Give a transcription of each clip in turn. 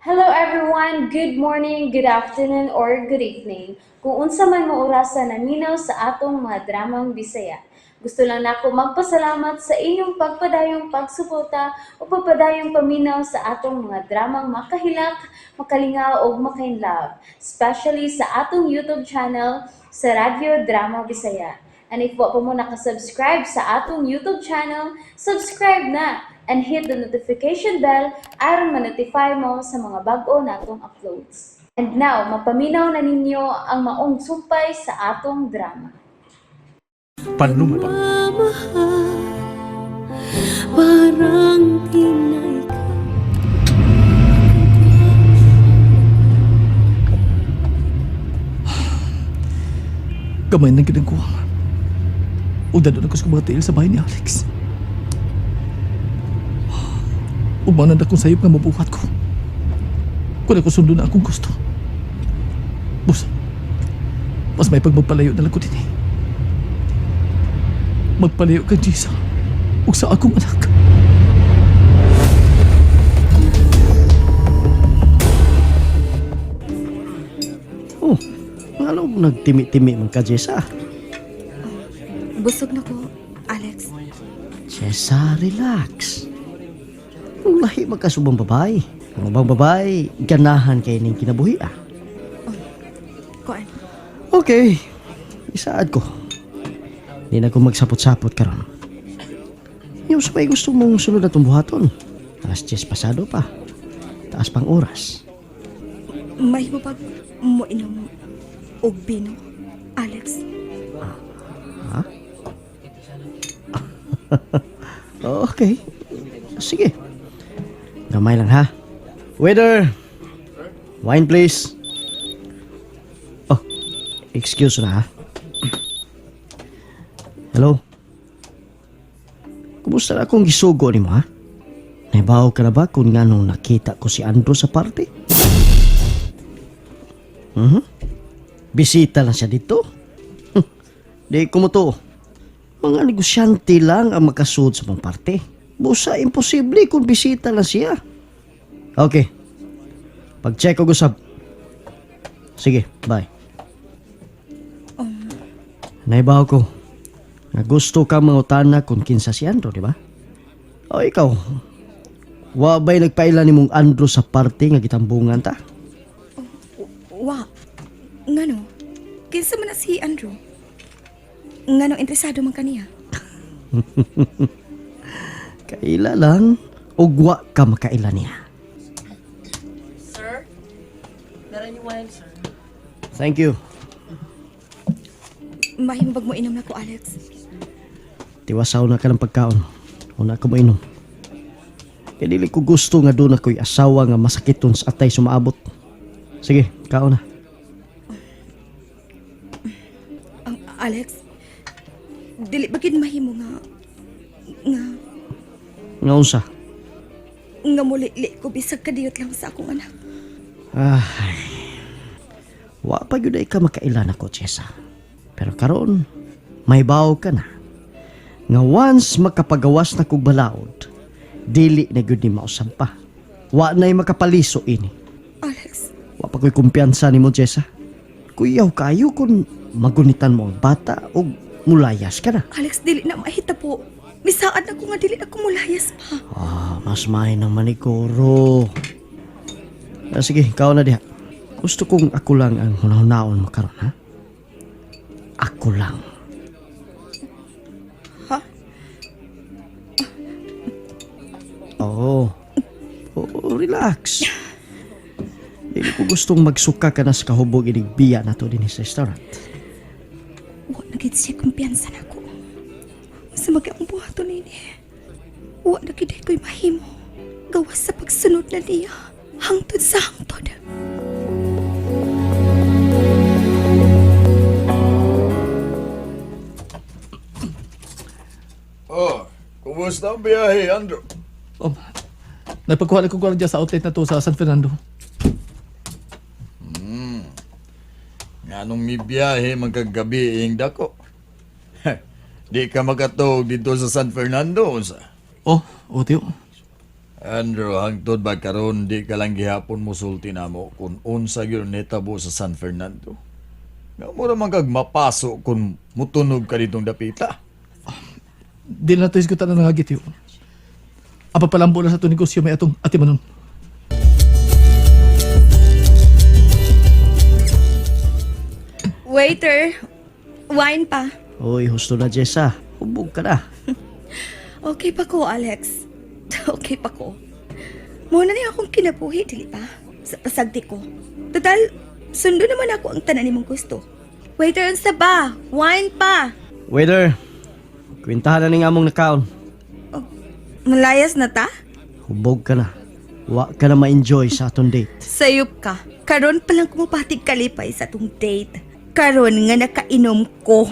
Hello everyone! Good morning, good afternoon, or good evening. Kung unsa man mo orasa naminaw sa atong mga dramang Bisaya. Gusto lang nako magpasalamat sa inyong pagpadayong pagsuporta o pagpadayong paminaw sa atong mga dramang makahilak, makalingaw ug makainlove, especially sa atong YouTube channel sa Radyo Drama Bisaya. And if wa pa mo nakasubscribe sa atong YouTube channel, subscribe na and hit the notification bell aron ma-notify mo sa mga bag-o natong uploads. And now, mapaminaw na ninyo ang maong sumpay sa atong drama. Panumpa. Mamahal, parang di na ikaw. Gamay nang ginagawa. Ug dadon ako sa mga tiil sa bahay ni Alex. Ug mao na akong sayop nga mabuhat ko. Kung ako sundon na akong gusto. Busa, mas may pagmagpalayo na lang ko din eh. Magpalayo ka, Jisa. Ug sa akong anak. Oh, ngano nagtimi-timi man ka, Jessa? Busog na ko, Alex. Jessa, relax. Ang lahi magkasubang babae. Ang ubang babae, ganahan kay ning kinabuhi ah. Kuan, Okay, isaad ko. Di na ko magsapot-sapot karon. Yung sa may gusto mong sunod na buhaton. Alas 10 pasado pa. Taas pang oras. May pag mo inom og bino, Alex. Okay. Sige. Gamay lang ha. Waiter! Wine please. Oh, excuse na ha. Hello? Kumusta na akong gisugo ni mo ha? Naibaw ka na ba kung nganong nakita ko si Andrew sa party? Mhm. Bisita lang siya dito. Di ko mo to. Mga negosyante lang ang makasud sa mong parte. Busa, imposible kung bisita lang siya. Okay. Pag-check og usab. Sige, bye. Naibaw ko. Nga gusto ka mangutana kung kinsa si Andrew, di ba? O ikaw, wa ba'y nagpaila ni mong Andrew sa parte nga gitambungan ta? Wa. Ngano? Kinsa man na si Andrew? Ngano interesado man kaniya? Kaila lang, ug wa ka makaila niya. Sir? Meron yung wine, sir. Thank you. Mahimo bag mo inom na ko, Alex. Tiwasaw na ka ng pagkaon. Una ka mo inom. Kaya dili ko gusto nga doon ako'y asawa nga masakiton sa atay sumaabot. Sige, kaon na. Ang Alex, dili ba gid mahimo nga nga Nga unsa? nga muli ko bisag kadiyot lang sa akong anak. Ay. Wa pa gyud ay ka makailan ako, Chesa. Pero karon, may bawo ka na. Nga once makapagawas na kog balaod, dili na gyud ni mausab pa. Wa na'y makapaliso ini. Alex, Wa pa ko'y kumpiyansa nimo, Jessa. Kuyaw kayo kung magunitan mo ang bata o mulayas ka na. Alex, dili na mahita po. Misaad na ko nga dili ako mulayas pa. Ah, mas may ng manikuro. Ah, sige, ikaw na diha. Gusto kong ako lang ang hunahunaon mo karon, ha? Ako lang. Ha? Oo. Oo, relax. Hindi ko gustong magsuka ka na sa kahubog inig biya na to din sa restaurant. Wa na gid siya kumpiyansa nako. Sa mag ang buhaton nini. Wa na gid ko'y mahimo. Gawas sa pagsunod na niya. Hangtod sa hangtod. Oh, kumusta ang biyahe, Andrew? Nagpagkuha na kong gwardiya sa outlet na to sa San Fernando. Nga nung mibiyahe magkagabi ing dako. Di ka makatog dito sa San Fernando, unsa? Oh, oh, tiyo. Andrew, hangtod ba karon di ka lang gihapon musulti namo kung unsa gyud nitabo sa San Fernando. Nga mo ra man kag mapaso kung mutunog ka ditong dapita. Di na nato isgutan na nangagit yun. Ang papalambo lang sa itong negosyo may atong atimanon. Waiter, wine pa. Oy, husto na, Jessa. Hubog ka na. Okay pa ko, Alex. Okay pa ko. Muna na akong kinabuhi, dili ba? Sa pasagdi ko. Total, sundo naman ako ang tanan nimong gusto. Waiter, unsa ba? Wine pa. Waiter, kwentahan na ning among nakaon. Malayas na ta? Hubog ka na. Wa ka na ma-enjoy sa atong date. Sayop ka. Karon pa lang kumupatig kalipay sa atong date. Karon nga nakainom ko.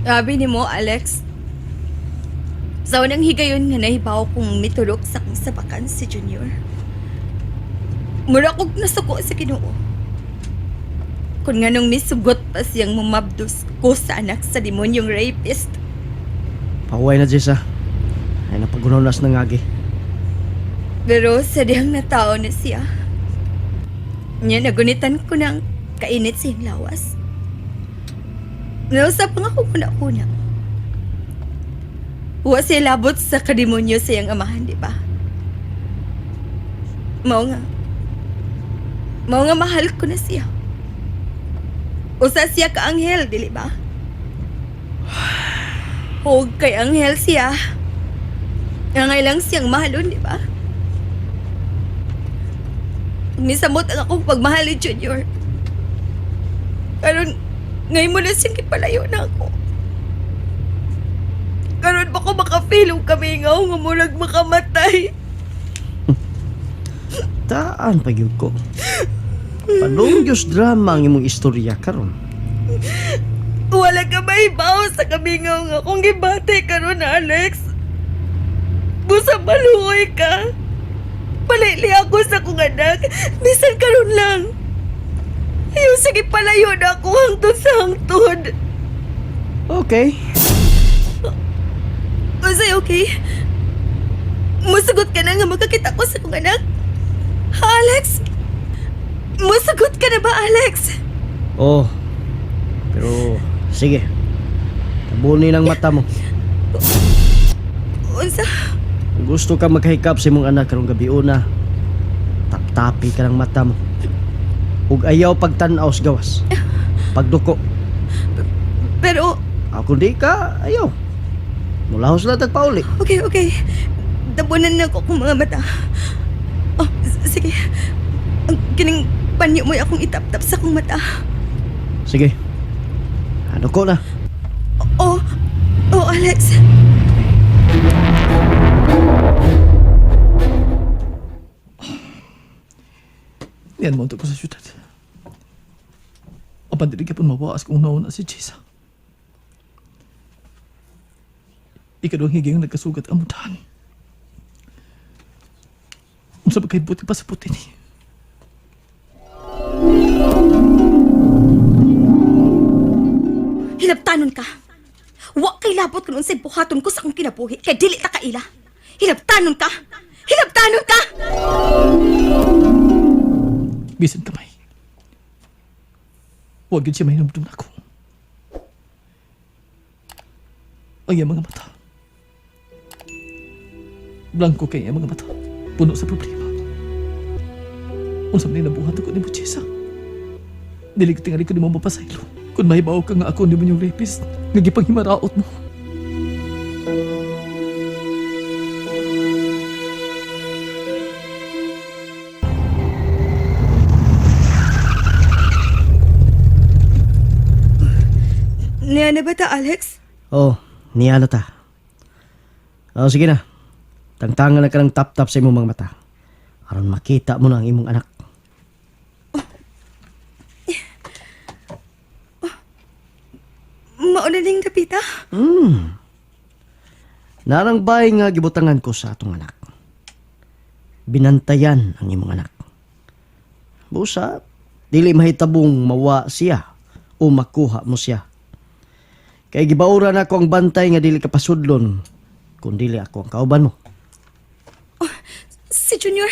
Sabi ni mo, Alex. Sa unang higayon nga nahibaw kong mitulok sa kong sabakan si Junior. Mura kog nasuko sa Ginoo. Kung nga nung misugot pa siyang mumabdos ko sa anak sa demonyong rapist. Pahuway na, Jessa. Ay, napagunaw nas na ngagi. Pero sa diyang natao na siya. Nya nagunitan ko ng kainit sa iyang lawas. Nausap nga ako kuna-kuna. Wa siya labot sa kademonyo sa iyang amahan, di ba? Mao nga. Mao nga mahal ko na siya. Usa siya ka anghel, dili ba? Huwag kay anghel siya. Angay lang siyang mahalon, di ba? Misamot ang akong pagmahal ni Junior. Karon, ngayon mo na siyang gipalayo na ako. Karon ba ko makafeel og kamingaw nga murag makamatay? Taan pa gyud ko. Padung Diyos drama ang imong istorya karon. Wala ka mahibaw sa kamingaw nga akong gibati karon na Alex. Busa maluoy ka. Palili ako sa kong anak. Bisan karon lang. Ayaw, sige palayo na ako hangtod sa hangtod. Okay. Unsay okay? Musagot ka na nga magkakita ko sa kong anak? Ha, Alex? Musagot ka na ba, Alex? Oh. Pero sige. Tabunin ang mata mo. Unsa? Kung gusto ka magkahikap sa imong anak karong gabi una, taptapi ka ng mata mo. Ug ayaw pagtan-aw sa gawas. Pagduko. Pero, Ako di ka, ayaw. Mulahos na tagpauli. okay, okay. Tabunan na ko akong mga mata. Oh, sige. Ang kining panyo mo'y akong itap-tap sa akong mata. Sige. Ano ko na? Oh, oh, Alex. Yan mo ko sa syudad. Apan dili ka pun mawaas kung nauna si Jessa. Ikaduhang higayong nagkasugat ang mutahan. Unsa ba kay buti pa sa puti ni? Hilabtanon ka. Wa kay labot kun unsay buhaton ko sa akong kinabuhi kay dili ta kaila. Hilabtanon ka. Hilabtanon ka. Bisan kamay. Huwag yun siya mahinumdum na ako. Ang iyang mga mata. Blanco kay iyang mga mata. Puno sa problema. Unsa man nabuhat ako ni mo, Jessa. Dili ko tingali ko ni mo mapasaylo. Kung mahibaw ka nga ako ni mo yung rapist, nga gipanghimaraot mo. Niya na ba ta, Alex? Oh, niya na ta. Oh, sige na. Tangtangan na ka ng tap-tap sa imong mga mata. Aron makita mo na ang imong anak. Mauna ning dapita. Narang bay nga gibutangan ko sa atong anak. Binantayan ang imong anak. Busa, dili mahitabong mawa siya o makuha mo siya. Kay gibaura na ako ang bantay nga dili ka pasudlon kung dili ako ang kauban mo. Si Junior.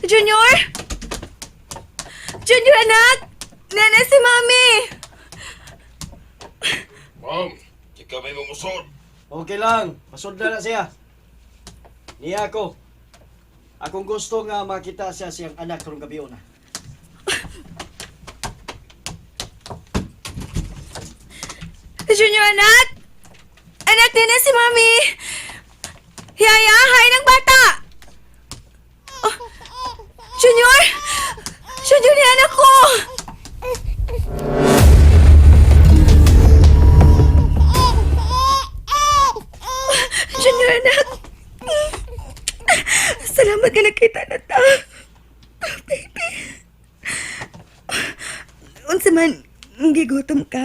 Junior? Junior, anak! Nene, si Mami! Ma'am, di ka may mamusod. Okay lang, pasudla na siya. Niya ako. Akong gusto nga makita siya siyang anak karong gabi una. Junior, anak! Anak, nene, si Mami! Yaya, hi ng bata! Oh, Junior! Junior, ni anak ko! Junior, anak! Salamat ka nakita na ta. Baby. Unsa man, gigutom ka?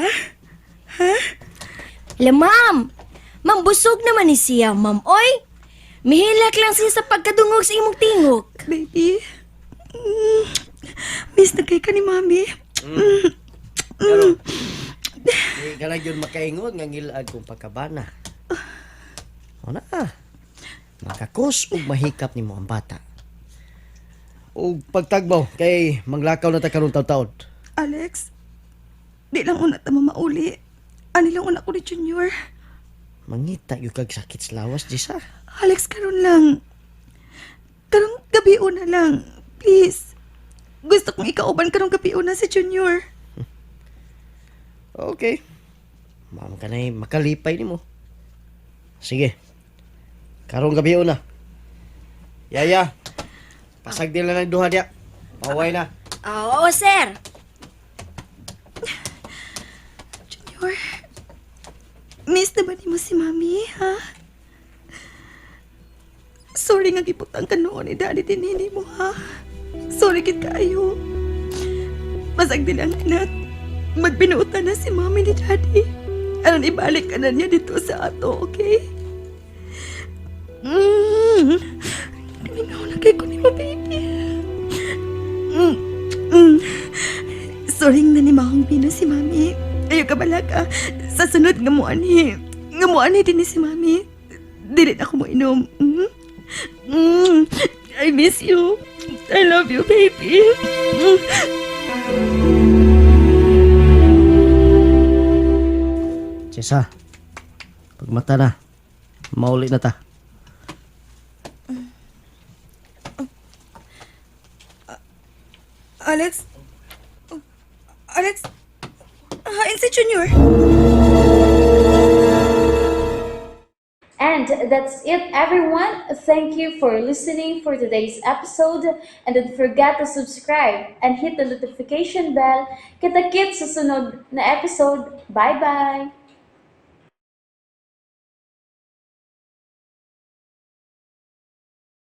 La, ma'am! Ma'am, busog naman ni siya, ma'am. Oy! Mihilak lang siya sa pagkadungog sa imong tingog. Baby, miss na kay ka ni Mami. Pero, di ka lang yun makaingon nga ngilaag kong pagkabana. O na, makakos ug mahikap nimo ang bata. Ug pagtagbaw kay manglakaw na ta karon taud-taod. Alex, di lang una ta mamauli. Ani lang una ko ni Junior. Mangita gyud kag sakit sa lawas, Jisa. Alex, karon lang. Karong gabi una lang. Please. Gusto kong ikauban karong gabi una si Junior. Okay. Ma'am ka na makalipay nimo. Sige. Karong gabi una. Yaya, pasag din lang ng duha diya. Paway na. Ah, oo, sir. Junior, miss na ba ni mo si Mami, ha? Sorry nga giputang ka noon ni Daddy dinini mo, ha? Sorry kit kaayo. Masag din ang anak. Magbinuutan na si Mami ni Daddy. Aron ibalik ka na niya dito sa ato, okay? Minaw na kay ko ni mo, baby. Sorry na ni Mahong Pino si Mami. Ayaw ka bala ka. Sa sunod nga mo ani. Nga mo ani din ni si Mami. Dili na ako mo inom. I miss you. I love you, baby. Jessa, pagmata na. Mauli na ta. Alex? Alex? Hain si Junior. And that's it, everyone. Thank you for listening for today's episode. And don't forget to subscribe and hit the notification bell. Kita-kits sa sunod na episode. Bye-bye!